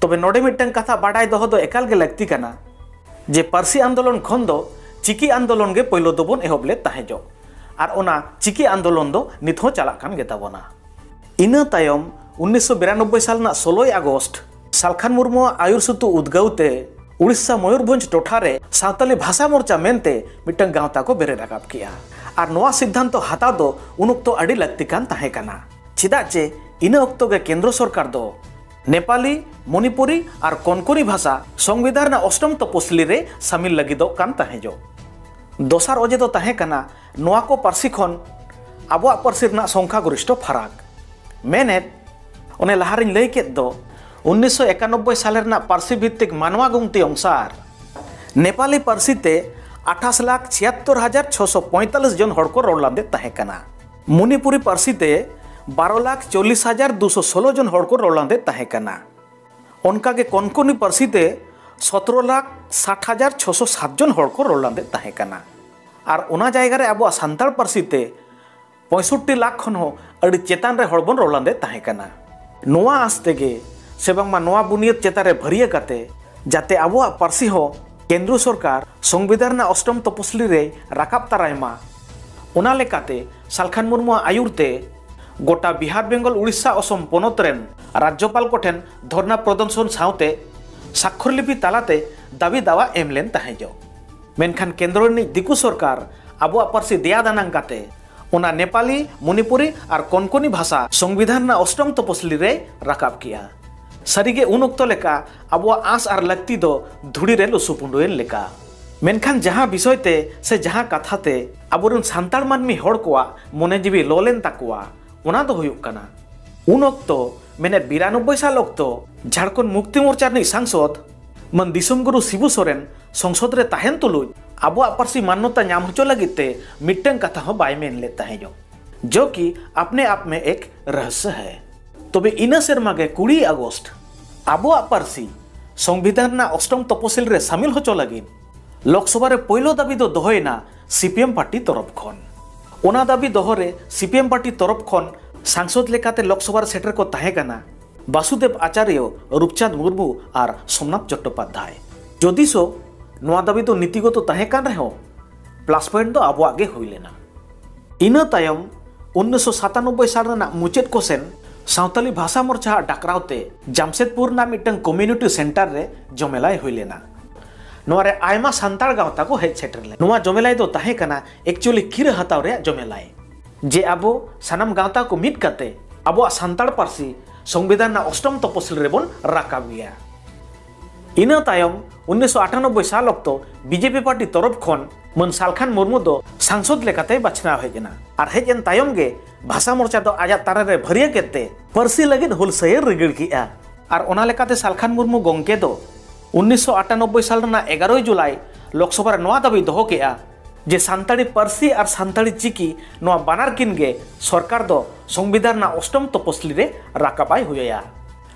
ᱛᱚᱵᱮ ᱱᱚᱰᱮ ᱢᱤᱫᱴᱟᱝ ᱠᱟᱛᱷᱟ ᱵᱟᱰᱟᱭ ᱫᱚᱦᱚ ᱫᱚ ᱮᱠᱟᱞ ᱜᱮ ᱞᱟᱹᱠᱛᱤ ᱠᱟᱱᱟ ᱡᱮ ᱯᱟᱹᱨᱥᱤ ᱟᱱᱫᱳᱞᱚᱱ ᱠᱷᱚᱱ ᱫᱚ ᱪᱤᱠᱤ ᱟᱱᱫᱳᱞᱚᱱ ᱜᱮ ᱯᱳᱭᱞᱳ ᱫᱚᱵᱚᱱ ᱮᱦᱚᱵ ᱞᱮᱫ ᱛᱟᱦᱮᱸᱡᱚᱜ᱾ ᱟᱨ ᱚᱱᱟ ᱪᱤᱠᱤ ᱟᱱᱫᱳᱞᱚᱱ ᱫᱚ ᱱᱤᱛ ᱦᱚᱸ ᱪᱟᱞᱟᱜ ᱠᱟᱱ ᱜᱮᱛᱟ ᱵᱚᱱᱟ᱾ ᱤᱱᱟᱹ ᱛᱟᱭᱚᱢ ᱩᱱᱤᱥᱥᱚ ᱵᱤᱨᱟᱱᱚᱵᱵᱳᱭ ᱥᱟᱞ ᱨᱮᱱᱟᱜ ᱥᱳᱞᱳᱭ ᱟᱜᱚᱥᱴ ᱥᱟᱞᱠᱷᱟᱱ ᱢᱩᱨᱢᱩᱣᱟᱜ ᱟᱹᱭᱩᱨ ᱥᱩᱛᱩᱜ ᱩᱫᱽᱜᱟᱹᱣ ᱛᱮ ᱩᱲᱤᱥᱥᱟ ᱢᱚᱭᱩᱨᱵᱷᱚᱸᱡᱽ ᱴᱚᱴᱷᱟ ᱨᱮ ᱥᱟᱱᱛᱟᱞᱤ ᱵᱷᱟᱥᱟ ᱢᱳᱨᱪᱟ ᱢᱮᱱᱛᱮ ᱢᱤᱫᱴᱟᱝ ᱜᱟᱶᱛᱟ ᱠᱚ ᱵᱮᱨᱮᱫ ᱨᱟᱠᱟᱵ ᱠᱮᱜᱼᱟ᱾ ᱟᱨ ᱱᱚᱣᱟ ᱥᱤᱫᱽᱫᱷᱟᱱᱛᱚ ᱦᱟᱛᱟᱣ ᱫᱚ ᱩᱱ ᱚᱠᱛᱚ ᱟᱹᱰᱤ ᱞᱟᱹᱠᱛᱤ ᱠᱟᱱ ᱛᱟᱦᱮᱸ ᱠᱟᱱᱟ᱾ ᱪᱮᱫᱟᱜ ᱪᱮ ᱤᱱᱟᱹ ᱚᱠᱛᱚ ᱜᱮ ᱠᱮᱱᱫᱨᱚ ᱥᱚᱨᱠᱟᱨ ᱫᱚ ᱱᱮᱯᱟᱞᱤ, ᱢᱚᱱᱤᱯᱩᱨᱤ ᱟᱨ ᱠᱚᱱᱠᱚᱱᱤ ᱵᱷᱟᱥᱟ ᱥᱚᱝᱵᱤᱫᱷᱟᱱ ᱨᱮᱱᱟᱜ ᱚᱥᱴᱚᱢ ᱛᱚᱯᱚᱥᱤᱞᱤ ᱨᱮ ᱥᱟᱢᱤᱞ ᱞᱟᱹᱜᱤᱫᱚᱜ ᱠᱟᱱ ᱛᱟᱦᱮᱸᱡᱚᱜ᱾ ᱫᱚᱥᱟᱨ ᱚᱡᱮ ᱫᱚ ᱛᱟᱦᱮᱸ ᱠᱟᱱᱟ ᱱᱚᱣᱟ ᱠᱚ ᱯᱟᱹᱨᱥᱤ ᱠᱷᱚᱱ ᱟᱵᱚᱣᱟᱜ ᱯᱟᱹᱨᱥᱤ ᱨᱮᱱᱟᱜ ᱥᱚᱝᱠᱷᱟ ᱜᱚᱨᱤᱥᱴᱷᱚ ᱯᱷᱟᱨᱟᱠ᱾ ᱢᱮᱱᱮᱫ, ᱚᱱᱮ ᱞᱟᱦᱟᱨᱤᱧ ᱞᱟᱹᱭ ᱠᱮᱫ ᱫᱚ, ᱩᱱᱤᱥᱥᱚ ᱮᱠᱟᱱᱚᱵᱵᱳᱭ ᱥᱟᱞᱮ ᱨᱮᱱᱟᱜ ᱯᱟᱹᱨᱥᱤ ᱵᱷᱤᱛᱛᱤᱠ ᱢᱟᱱᱣᱟ ᱜᱩᱱᱛᱤ ᱚᱝᱥᱟᱨ ᱱᱮᱯᱟᱞᱤ ᱯᱟᱹᱨᱥᱤ ᱛᱮ ᱟᱴᱷᱟᱥ ᱞᱟᱠᱷ ᱪᱷᱤᱭᱟᱛᱛᱳᱨ ᱦᱟᱡᱟᱨ ᱪᱷᱚᱥᱚ ᱯᱚᱸᱭᱛᱟᱞᱤᱥ ᱡᱚᱱ ᱦᱚᱲ ᱠᱚ ᱨᱚᱲ ᱞᱟᱸᱫᱮᱫ ᱛᱟᱦᱮᱸ ᱠᱟᱱᱟ᱾ ᱢᱚᱱᱤᱯᱩᱨᱤ ᱯᱟᱹᱨᱥᱤ ᱛᱮ ᱵᱟᱨᱚ ᱞᱟᱠᱷ ᱪᱚᱞᱞᱤᱥ ᱦᱟᱡᱟᱨ ᱫᱩᱥᱚ ᱥᱳᱞᱳ ᱡᱚᱱ ᱦᱚᱲ ᱠᱚ ᱨᱚᱲ ᱞᱟᱸᱫᱮᱫ ᱛᱟᱦᱮᱸ ᱠᱟᱱᱟ᱾ ᱚᱱᱠᱟᱜᱮ ᱠᱚᱱᱠᱚᱱᱤ ᱯᱟᱹᱨᱥᱤ ᱛᱮ ᱥᱚᱛᱨᱚ ᱞᱟᱠᱷ ᱥᱟᱴ ᱦᱟᱡᱟᱨ ᱪᱷᱚᱥᱚ ᱥᱟᱛ ᱡᱚᱱ ᱦᱚᱲ ᱠᱚ ᱨᱚᱲ ᱞᱟᱸᱫᱮᱫ ᱛᱟᱦᱮᱸ ᱠᱟᱱᱟ᱾ ᱟᱨ ᱚᱱᱟ ᱡᱟᱭᱜᱟ ᱨᱮ ᱟᱵᱚᱣᱟᱜ ᱥᱟᱱᱛᱟᱲ ᱯᱟᱹᱨᱥᱤ ᱛᱮ ᱯᱚᱸᱭᱥᱚᱴᱴᱤ ᱞᱟᱠᱷ ᱠᱷᱚᱱ ᱦᱚᱸ ᱟᱹᱰᱤ ᱪᱮᱛᱟᱱ ᱨᱮ ᱦᱚᱲ ᱵᱚᱱ ᱨᱚᱲ ᱞᱟᱸᱫᱮᱫ ᱛᱟᱦᱮᱸ ᱠᱟᱱᱟ᱾ ᱱᱚᱣᱟ ᱟᱸᱥ ᱛᱮᱜᱮ ᱥᱮ ᱵᱟᱝᱢᱟ ᱱᱚᱣᱟ ᱵᱩᱱᱤᱭᱟᱹᱫ ᱪᱮᱛᱟᱱ ᱨᱮ ᱵᱷᱟᱹᱨᱭᱟᱹ ᱠᱟᱛᱮ ᱡᱟᱛᱮ ᱟᱵᱚᱣᱟᱜ ᱯᱟᱹᱨᱥᱤ ᱦᱚᱸ ᱠᱮᱱᱫᱨᱚ ᱥᱚᱨᱠᱟᱨ ᱥᱚᱝᱵᱤᱫᱷᱟᱱ ᱨᱮᱱᱟᱜ ᱚᱥᱴᱚᱢ ᱛᱚᱯᱚᱥᱤᱞᱤ ᱨᱮᱭ ᱨᱟᱠᱟᱵ ᱛᱟᱨᱟᱭ ᱢᱟ, ᱚᱱᱟ ᱞᱮᱠᱟᱛᱮ ᱥᱟᱞᱠᱷᱟᱱ ᱢᱩᱨᱢᱩᱣᱟᱜ ᱟᱹᱭᱩᱨ ᱛᱮ ᱜᱚᱴᱟ ᱵᱤᱦᱟᱨ, ᱵᱮᱝᱜᱚᱞ, ᱩᱲᱤᱥᱥᱟ, ᱚᱥᱚᱢ ᱯᱚᱱᱚᱛ ᱨᱮᱱ ᱨᱟᱡᱽᱡᱚᱯᱟᱞ ᱠᱚᱴᱷᱮᱱ ᱫᱷᱚᱨᱱᱟ ᱯᱨᱚᱫᱚᱨᱥᱚᱱ ᱥᱟᱶᱛᱮ ᱥᱟᱠᱠᱷᱚᱨ ᱞᱤᱯᱤ ᱛᱟᱞᱟᱛᱮ ᱫᱟᱹᱵᱤ ᱫᱟᱣᱟ ᱮᱢ ᱞᱮᱱ ᱛᱟᱦᱮᱸᱡᱚᱜ᱾ ᱢᱮᱱᱠᱷᱟᱱ ᱠᱮᱱᱫᱨᱚ ᱨᱤᱱᱤᱡ ᱫᱤᱠᱩ ᱥᱚᱨᱠᱟᱨ ᱟᱵᱚᱣᱟᱜ ᱯᱟᱹᱨᱥᱤ ᱫᱮᱭᱟ ᱫᱟᱱᱟᱝ ᱠᱟᱛᱮ ᱚᱱᱟ ᱱᱮᱯᱟᱞᱤ, ᱢᱚᱱᱤᱯᱩᱨᱤ ᱟᱨ ᱠᱚᱱᱠᱚᱱᱤ ᱵᱷᱟᱥᱟ ᱥᱚᱝᱵᱤᱫᱷᱟᱱ ᱨᱮᱱᱟᱜ ᱚᱥᱴᱚᱢ ᱛᱚᱯᱚᱥᱤᱞᱤ ᱨᱮᱭ ᱨᱟᱠᱟᱵ ᱠᱮᱜᱼᱟ᱾ ᱥᱟᱹᱨᱤᱜᱮ ᱩᱱ ᱚᱠᱛᱚ ᱞᱮᱠᱟ ᱟᱵᱚᱣᱟᱜ ᱟᱸᱥ ᱟᱨ ᱞᱟᱹᱠᱛᱤ ᱫᱚ ᱫᱷᱩᱲᱤ ᱨᱮ ᱞᱩᱥᱩ ᱯᱩᱸᱰᱩᱭᱮᱱ ᱞᱮᱠᱟ᱾ ᱢᱮᱱᱠᱷᱟᱱ ᱡᱟᱦᱟᱸ ᱵᱤᱥᱚᱭ ᱛᱮ ᱥᱮ ᱡᱟᱦᱟᱸ ᱠᱟᱛᱷᱟ ᱛᱮ ᱟᱵᱚᱨᱮᱱ ᱥᱟᱱᱛᱟᱲ ᱢᱟᱹᱱᱢᱤ ᱦᱚᱲ ᱠᱚᱣᱟᱜ ᱢᱚᱱᱮ ᱡᱤᱣᱤ ᱞᱚ ᱞᱮᱱ ᱛᱟᱠᱚᱣᱟ, ᱚᱱᱟ ᱫᱚ ᱦᱩᱭᱩᱜ ᱠᱟᱱᱟ, ᱩᱱ ᱚᱠᱛᱚ ᱢᱮᱱᱮᱫ ᱵᱤᱨᱟᱱᱚᱵᱵᱳᱭ ᱥᱟᱞ ᱚᱠᱛᱚ ᱡᱷᱟᱲᱠᱷᱚᱸᱰ ᱢᱩᱠᱛᱤ ᱢᱳᱨᱪᱟ ᱨᱤᱱᱤᱡ ᱥᱟᱝᱥᱚᱫᱽ ᱢᱟᱱ ᱫᱤᱥᱚᱢ ᱜᱩᱨᱩ ᱥᱤᱵᱩ ᱥᱚᱨᱮᱱ ᱥᱚᱝᱥᱚᱫᱽ ᱨᱮ ᱛᱟᱦᱮᱱ ᱛᱩᱞᱩᱡ ᱟᱵᱚᱣᱟᱜ ᱯᱟᱹᱨᱥᱤ ᱢᱟᱱᱱᱚᱛᱟ ᱧᱟᱢ ᱦᱚᱪᱚ ᱞᱟᱹᱜᱤᱫ ᱛᱮ ᱢᱤᱫᱴᱟᱝ ᱠᱟᱛᱷᱟ ᱦᱚᱸ ᱵᱟᱭ ᱢᱮᱱ ᱞᱮᱫ ᱛᱟᱦᱮᱸᱡᱚᱜ, ᱡᱚ ᱠᱤ ᱟᱯᱱᱮ ᱟᱯ ᱢᱮ ᱮᱠ ᱨᱚᱦᱚᱥᱭᱚ ᱦᱟᱭ᱾ ᱛᱚᱵᱮ ᱤᱱᱟᱹ ᱥᱮᱨᱢᱟ ᱜᱮ ᱠᱩᱲᱤ ᱟᱜᱚᱥᱴ ᱟᱵᱚᱣᱟᱜ ᱯᱟᱹᱨᱥᱤ ᱥᱚᱝᱵᱤᱫᱷᱟᱱ ᱨᱮᱱᱟᱜ ᱚᱥᱴᱚᱢ ᱛᱚᱯᱚᱥᱤᱞ ᱨᱮ ᱥᱟᱢᱤᱞ ᱦᱚᱪᱚ ᱞᱟᱹᱜᱤᱫ ᱞᱳᱠᱥᱚᱵᱷᱟ ᱨᱮ ᱯᱳᱭᱞᱳ ᱫᱟᱹᱵᱤ ᱫᱚ ᱫᱚᱦᱚᱭᱮᱱᱟ ᱥᱤᱯᱤᱮᱢ ᱯᱟᱨᱴᱤ ᱛᱚᱨᱚᱯ ᱠᱷᱚᱱ᱾ ᱚᱱᱟ ᱫᱟᱹᱵᱤ ᱫᱚᱦᱚ ᱨᱮ ᱥᱤᱯᱤᱮᱢ ᱯᱟᱨᱴᱤ ᱛᱚᱨᱚᱯ ᱠᱷᱚᱱ ᱥᱟᱝᱥᱚᱫᱽ ᱞᱮᱠᱟᱛᱮ ᱞᱳᱠᱥᱚᱵᱷᱟ ᱨᱮ ᱥᱮᱴᱮᱨ ᱠᱚ ᱛᱟᱦᱮᱸ ᱠᱟᱱᱟ ᱵᱟᱥᱩᱫᱮᱵ ᱟᱪᱟᱨᱭᱚ, ᱨᱩᱯᱪᱟᱸᱫᱽ ᱢᱩᱨᱢᱩ ᱟᱨ ᱥᱳᱢᱱᱟᱛᱷ ᱪᱚᱴᱴᱳᱯᱟᱫᱽᱫᱷᱟᱭ᱾ ᱡᱚᱫᱤᱥᱚ ᱱᱚᱣᱟ ᱫᱟᱹᱵᱤ ᱫᱚ ᱱᱤᱛᱤᱜᱚᱛᱚ ᱛᱟᱦᱮᱸ ᱠᱟᱱ ᱨᱮᱦᱚᱸ, ᱯᱞᱟᱥ ᱯᱚᱭᱮᱱᱴ ᱫᱚ ᱟᱵᱚᱣᱟᱜ ᱜᱮ ᱦᱩᱭ ᱞᱮᱱᱟ᱾ ᱤᱱᱟᱹ ᱛᱟᱭᱚᱢ ᱩᱱᱤᱥᱥᱚ ᱥᱟᱛᱟᱱᱚᱵᱵᱳᱭ ᱥᱟᱞ ᱨᱮᱱᱟᱜ ᱢᱩᱪᱟᱹᱫ ᱠᱚ ᱥᱮᱱ ᱥᱟᱶᱛᱟᱞᱤ ᱵᱷᱟᱥᱟ ᱢᱳᱨᱪᱟ ᱟᱜ ᱰᱟᱠᱨᱟᱣ ᱛᱮ ᱡᱟᱢᱥᱮᱫᱽᱯᱩᱨ ᱨᱮᱱᱟᱜ ᱢᱤᱫᱴᱟᱝ ᱠᱚᱢᱤᱭᱩᱱᱤᱴᱤ ᱥᱮᱱᱴᱟᱨ ᱨᱮ ᱡᱚᱢᱮᱞᱟᱭ ᱦᱩᱭ ᱞᱮᱱᱟ᱾ ᱱᱚᱣᱟ ᱨᱮ ᱟᱭᱢᱟ ᱥᱟᱱᱛᱟᱲ ᱜᱟᱶᱛᱟ ᱠᱚ ᱦᱮᱡ ᱥᱮᱴᱮᱨ ᱞᱮᱱᱟ᱾ ᱱᱚᱣᱟ ᱡᱚᱢᱮᱞᱟᱭ ᱫᱚ ᱛᱟᱦᱮᱸ ᱠᱟᱱᱟ ᱮᱠᱪᱩᱭᱮᱞᱤ ᱠᱤᱨᱟᱹ ᱦᱟᱛᱟᱣ ᱨᱮᱭᱟᱜ ᱡᱚᱢᱮᱞᱟᱭ, ᱡᱮ ᱟᱵᱚ ᱥᱟᱱᱟᱢ ᱜᱟᱶᱛᱟ ᱠᱚ ᱢᱤᱫ ᱠᱟᱛᱮ ᱟᱵᱚᱣᱟᱜ ᱥᱟᱱᱛᱟᱲ ᱯᱟᱹᱨᱥᱤ ᱥᱚᱝᱵᱤᱫᱷᱟᱱ ᱨᱮᱱᱟᱜ ᱚᱥᱴᱚᱢ ᱛᱚᱯᱚᱥᱤᱞ ᱨᱮᱵᱚᱱ ᱨᱟᱠᱟᱵ ᱜᱮᱭᱟ᱾ ᱤᱱᱟᱹ ᱛᱟᱭᱚᱢ ᱩᱱᱤᱥᱥᱚ ᱟᱴᱟᱱᱚᱵᱵᱳᱭ ᱥᱟᱞ ᱚᱠᱛᱚ ᱵᱤᱡᱮᱯᱤ ᱯᱟᱨᱴᱤ ᱛᱚᱨᱚᱯ ᱠᱷᱚᱱ ᱢᱟᱹᱱ ᱥᱟᱞᱠᱷᱟᱱ ᱢᱩᱨᱢᱩ ᱫᱚ ᱥᱟᱝᱥᱚᱫ ᱞᱮᱠᱟᱛᱮᱭ ᱵᱟᱪᱷᱱᱟᱣ ᱦᱮᱡ ᱮᱱᱟ᱾ ᱟᱨ ᱦᱮᱡ ᱮᱱ ᱛᱟᱭᱚᱢ ᱜᱮ ᱵᱷᱟᱥᱟ ᱢᱳᱨᱪᱟ ᱫᱚ ᱟᱡᱟᱜ ᱛᱟᱨᱟ ᱨᱮ ᱵᱷᱟᱹᱨᱭᱟᱹ ᱠᱮᱫ ᱛᱮ ᱯᱟᱹᱨᱥᱤ ᱞᱟᱹᱜᱤᱫ ᱦᱩᱞᱥᱟᱹᱭᱮ ᱨᱤᱜᱤᱲ ᱠᱮᱫᱼᱟ᱾ ᱟᱨ ᱚᱱᱟ ᱞᱮᱠᱟᱛᱮ ᱥᱟᱞᱠᱷᱟᱱ ᱢᱩᱨᱢᱩ ᱜᱚᱢᱠᱮ ᱫᱚ ᱩᱱᱤᱥᱥᱚ ᱟᱴᱟᱱᱚᱵᱵᱳᱭ ᱥᱟᱞ ᱨᱮᱱᱟᱜ ᱮᱜᱟᱨᱚᱭ ᱡᱩᱞᱟᱭ ᱞᱳᱠᱥᱚᱵᱷᱟ ᱨᱮ ᱱᱚᱣᱟ ᱫᱟᱹᱵᱤ ᱫᱚᱦᱚ ᱠᱮᱫᱼᱟ ᱡᱮ ᱥᱟᱱᱛᱟᱲᱤ ᱯᱟᱹᱨᱥᱤ ᱟᱨ ᱥᱟᱱᱛᱟᱲᱤ ᱪᱤᱠᱤ ᱱᱚᱣᱟ ᱵᱟᱱᱟᱨ ᱠᱤᱱ ᱜᱮ ᱥᱚᱨᱠᱟᱨ ᱫᱚ ᱥᱚᱝᱵᱤᱫᱷᱟᱱ ᱨᱮᱱᱟᱜ ᱚᱥᱴᱚᱢ ᱛᱚᱯᱚᱥᱤᱞᱤ ᱨᱮ ᱨᱟᱠᱟᱵ ᱟᱭ ᱦᱩᱭ ᱟᱭᱟ᱾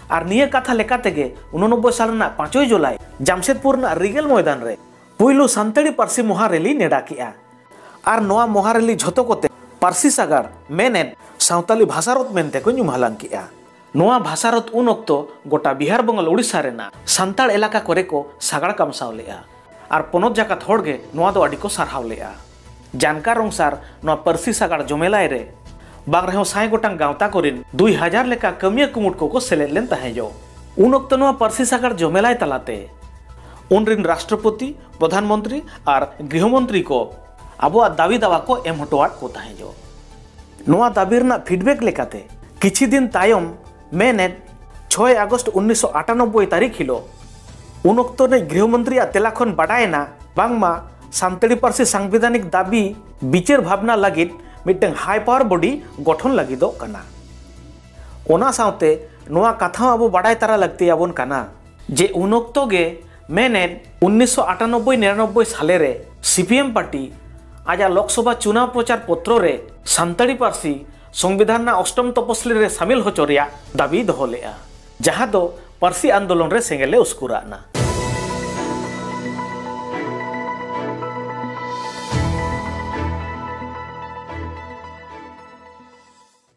ᱟᱨ ᱱᱤᱭᱟᱹ ᱠᱟᱛᱷᱟ ᱞᱮᱠᱟ ᱛᱮᱜᱮ ᱩᱱᱚᱱᱚᱵᱵᱳᱭ ᱥᱟᱞ ᱨᱮᱱᱟᱜ ᱯᱟᱸᱪᱚᱭ ᱡᱩᱞᱟᱭ ᱡᱟᱢᱥᱮᱫᱽᱯᱩᱨ ᱨᱮᱱᱟᱜ ᱨᱤᱜᱮᱞ ᱢᱚᱭᱫᱟᱱ ᱨᱮ ᱯᱩᱭᱞᱩ ᱥᱟᱱᱛᱟᱲᱤ ᱯᱟᱹᱨᱥᱤ ᱢᱚᱦᱟ ᱨᱮᱞᱤ ᱱᱮᱰᱟ ᱠᱮᱫᱼᱟ᱾ ᱟᱨ ᱱᱚᱣᱟ ᱢᱚᱦᱟ ᱨᱮᱞᱤ ᱡᱷᱚᱛᱚ ᱠᱚᱛᱮ ᱯᱟᱹᱨᱥᱤ ᱥᱟᱜᱟᱲ, ᱢᱮᱱᱮᱫ ᱥᱟᱶᱛᱟᱞᱤ ᱵᱷᱟᱥᱟ ᱨᱚᱛ ᱢᱮᱱᱛᱮ ᱠᱚ ᱧᱩᱢ ᱦᱟᱞᱟᱝ ᱠᱮᱫᱼᱟ᱾ ᱱᱚᱣᱟ ᱵᱷᱟᱥᱟ ᱨᱚᱛ ᱩᱱ ᱚᱠᱛᱚ ᱜᱚᱴᱟ ᱵᱤᱦᱟᱨ ᱵᱟᱝᱜᱟᱞ ᱳᱰᱤᱥᱟ ᱨᱮᱱᱟᱜ ᱥᱟᱱᱛᱟᱲ ᱮᱞᱟᱠᱟ ᱠᱚᱨᱮ ᱠᱚ ᱥᱟᱜᱟᱲ ᱠᱟᱢᱥᱟᱣ ᱞᱮᱫᱼᱟ᱾ ᱟᱨ ᱯᱚᱱᱚᱛ ᱡᱟᱠᱟᱛ ᱦᱚᱲ ᱜᱮ ᱱᱚᱣᱟ ᱫᱚ ᱟᱹᱰᱤ ᱠᱚ ᱥᱟᱨᱦᱟᱣ ᱞᱮᱫᱼᱟ᱾ ᱡᱟᱱᱠᱟᱨ ᱚᱱᱩᱥᱟᱨ ᱱᱚᱣᱟ ᱯᱟᱹᱨᱥᱤ ᱥᱟᱜᱟᱲ ᱡᱚᱢᱮᱞᱟᱭ ᱨᱮ ᱵᱟᱝ ᱨᱮᱦᱚᱸ ᱥᱟᱭ ᱜᱚᱴᱟᱝ ᱜᱟᱶᱛᱟ ᱠᱚᱨᱮᱱ ᱫᱩᱭ ᱦᱟᱡᱟᱨ ᱞᱮᱠᱟ ᱠᱟᱹᱢᱤᱭᱟᱹ ᱠᱩᱢᱩᱴ ᱠᱚᱠᱚ ᱥᱮᱞᱮᱫ ᱞᱮᱱ ᱛᱟᱦᱮᱸᱡᱚᱜ᱾ ᱩᱱ ᱚᱠᱛᱚ ᱱᱚᱣᱟ ᱯᱟᱹᱨᱥᱤ ᱥᱟᱜᱟᱲ ᱡᱚᱢᱮᱞᱟᱭ ᱛᱟᱞᱟᱛᱮ ᱩᱱᱨᱤᱱ ᱨᱟᱥᱴᱨᱚᱯᱚᱛᱤ, ᱯᱨᱚᱫᱷᱟᱱ ᱢᱚᱱᱛᱨᱤ ᱟᱨ ᱜᱨᱤᱦᱚ ᱢᱚᱱᱛᱨᱤ ᱠᱚ ᱟᱵᱚᱣᱟᱜ ᱫᱟᱹᱵᱤ ᱫᱟᱣᱟ ᱠᱚ ᱮᱢ ᱦᱚᱴᱚᱣᱟᱫ ᱠᱚ ᱛᱟᱦᱮᱸᱡᱚᱜ᱾ ᱱᱚᱣᱟ ᱫᱟᱹᱵᱤ ᱨᱮᱱᱟᱜ ᱯᱷᱤᱰᱵᱮᱠ ᱞᱮᱠᱟᱛᱮ ᱠᱤᱪᱷᱤ ᱫᱤᱱ ᱛᱟᱭᱚᱢ, ᱢᱮᱱᱮᱫ ᱪᱷᱚᱭ ᱟᱜᱚᱥᱴ ᱩᱱᱤᱥᱥᱚ ᱟᱴᱟᱱᱚᱵᱵᱳᱭ ᱛᱟᱹᱨᱤᱠᱷ ᱦᱤᱞᱳᱜ, ᱩᱱ ᱚᱠᱛᱚ ᱨᱤᱱᱤᱡ ᱜᱨᱤᱦᱚ ᱢᱚᱱᱛᱨᱤᱭᱟᱜ ᱛᱮᱞᱟ ᱠᱷᱚᱱ ᱵᱟᱰᱟᱭᱮᱱᱟ ᱵᱟᱝᱢᱟ ᱥᱟᱱᱛᱟᱲᱤ ᱯᱟᱹᱨᱥᱤ ᱥᱟᱝᱵᱤᱫᱷᱟᱱᱤᱠ ᱫᱟᱹᱵᱤ ᱵᱤᱪᱟᱹᱨ ᱵᱷᱟᱵᱽᱱᱟ ᱞᱟᱹᱜᱤᱫ ᱢᱤᱫᱴᱟᱝ ᱦᱟᱭ ᱯᱟᱣᱟᱨ ᱵᱚᱰᱤ ᱜᱚᱴᱷᱚᱱ ᱞᱟᱹᱜᱤᱫᱚᱜ ᱠᱟᱱᱟ᱾ ᱚᱱᱟ ᱥᱟᱶᱛᱮ ᱱᱚᱣᱟ ᱠᱟᱛᱷᱟ ᱦᱚᱸ ᱟᱵᱚ ᱵᱟᱰᱟᱭ ᱛᱟᱨᱟ ᱞᱟᱹᱠᱛᱤ ᱟᱵᱚᱱ ᱠᱟᱱᱟ ᱡᱮ ᱩᱱ ᱚᱠᱛᱚ ᱜᱮ, ᱢᱮᱱᱮᱫ ᱩᱱᱤᱥᱥᱚ ᱟᱴᱟᱱᱚᱵᱵᱳᱭ ᱱᱤᱨᱟᱱᱚᱵᱵᱳᱭ ᱥᱟᱞᱮ ᱨᱮ ᱥᱤᱯᱤᱮᱢ ᱯᱟᱨᱴᱤ ᱟᱡᱟᱜ ᱞᱳᱠᱥᱚᱵᱷᱟ ᱪᱩᱱᱟᱣ ᱯᱨᱚᱪᱟᱨ ᱯᱚᱛᱨᱚ ᱨᱮ ᱥᱟᱱᱛᱟᱲᱤ ᱯᱟᱹᱨᱥᱤ ᱥᱚᱝᱵᱤᱫᱷᱟᱱ ᱨᱮᱱᱟᱜ ᱚᱥᱴᱚᱢ ᱛᱚᱯᱚᱥᱤᱞᱤ ᱨᱮ ᱥᱟᱢᱤᱞ ᱦᱚᱪᱚ ᱨᱮᱭᱟᱜ ᱫᱟᱹᱵᱤᱭ ᱫᱚᱦᱚ ᱞᱮᱫᱼᱟ, ᱡᱟᱦᱟᱸ ᱫᱚ ᱯᱟᱹᱨᱥᱤ ᱟᱱᱫᱳᱞᱚᱱ ᱨᱮ ᱥᱮᱸᱜᱮᱞ ᱮ ᱩᱥᱠᱩᱨᱟᱜ ᱮᱱᱟ᱾